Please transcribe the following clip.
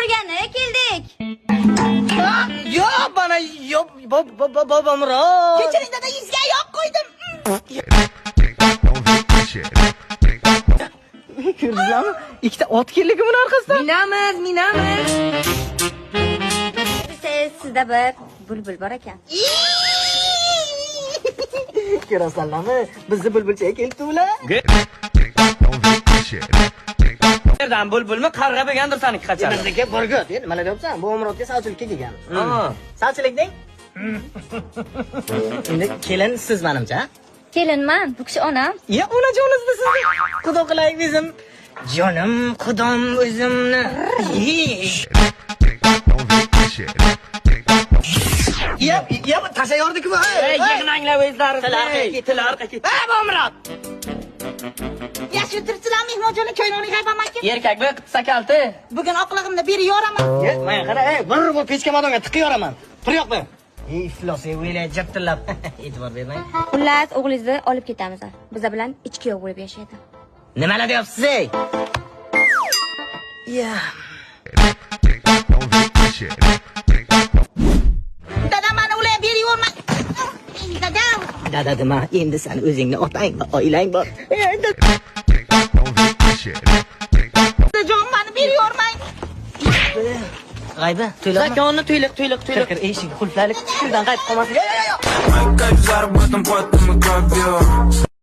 Ko'rgani keldik. Yo, bana yo Bobomurod. Kechiring dada, yuzga yoq qo'ydim. Ko'rdingizlarmi? Ikkita ot keldi buni orqasidan. Minamiz, minamiz. Bilsangiz, sizda bir bulbul bor ekan. Ko'rasanlarmi? Bizni bulbulchaga kelibdi ular. Yerdan bulbulmi, qarg'a bo'lgandir saniki qachon. Bizniki burgut. Nima deyapsan? Bobomurodga sovchilikka kelgan. Ha. Sovchilik deng. Endi kelin siz menimcha. Kelinman, bu kishi onam. Ya onajonizmi sizni? Xudo qilaylik bizim. Jonim, xudom o'zimni. Ya, ya tashayordi-ku. Ey, yig'nanglar o'zlaringiz. Til orqaga ket, til orqaga ket. Ha, Bobomurod. Yaxshi o'tiribsizlar, mehmonjonim, choyni g'aybamanki. Erkak bu sakalti. Bugun oqlig'imni berib yoraman. Ye, men qara, ey, bir bu pechka madonga tiqib yoraman. Tur yoqma. Ey, iflos, ey, o'ylay jirtillab. E'tibor bermang. Xullas, o'g'lingizni olib ketamiz. Biza bilan ichki kuyov bo'lib yashaydi. Nimalar deyapsiz, ey? Ya. Dada, mani ular berib yormang. Dadam. Dada nima, endi san o'zingni otang va oilang bor. Endi Dadajon, mani berib yormang. g'ayba, to'ylama. Zakonni tuyliq, tuyliq, Kir, tuyliq. kir, eshikni qulflaylik, kirdan qaytib qolmasin. Yo, yo, yo. Кайф заработан потом и ковер.